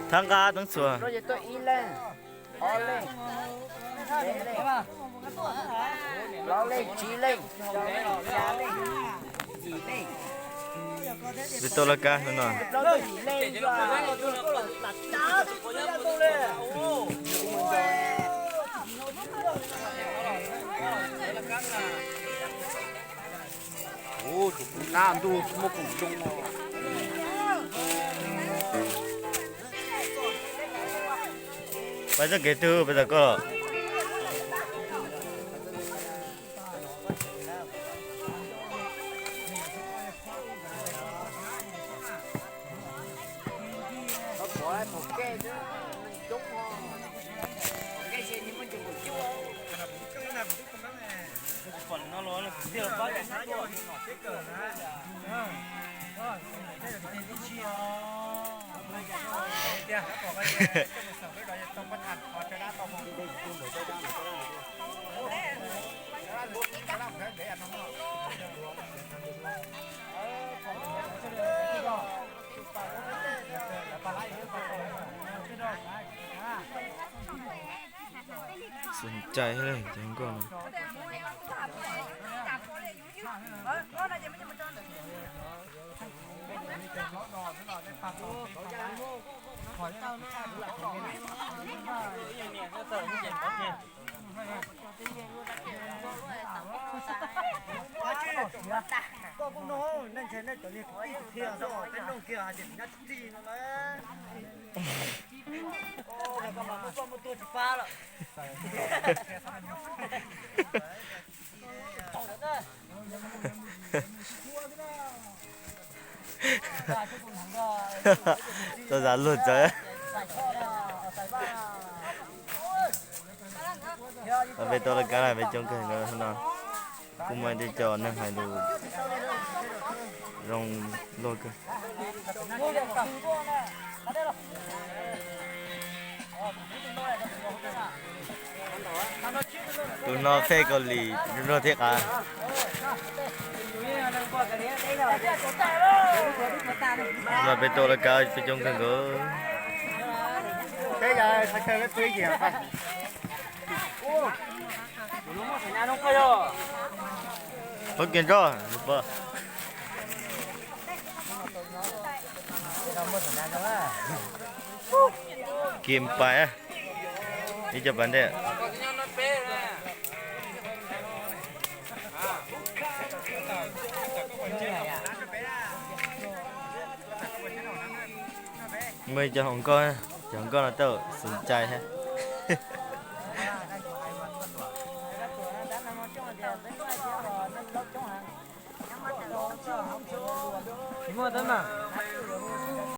Thab nqa teeb txhuas. Peb tau laj kab no. Pais txoj kev twg pais tom koj los? Xum cai thiab cov nkoj no. Koj kuj nug, nej ntshe nej cov niag kwv tij kwv tij xwb, peb nug kiag hais tias nyob tsis txij no na. Koj mas muaj poj muaj tuag tsis pab lawm. Txoj zam luag tsawv. Peb tau laj kab na, peb coob kawg nkaus no. Kuj muaj tej co neeg hais lus zoo luaj kawg. Tus no phej Kaus Lim luag thiab qab. Mas peb tau laj kab peb coob kawg nkaus. Pab kiag nroj, pab. Kiag pais, ib co pas ntej. Muaj ib co hluas nkauj, cov hluas nkauj no tau xum cai thiab. Tsis muaj teeb meem.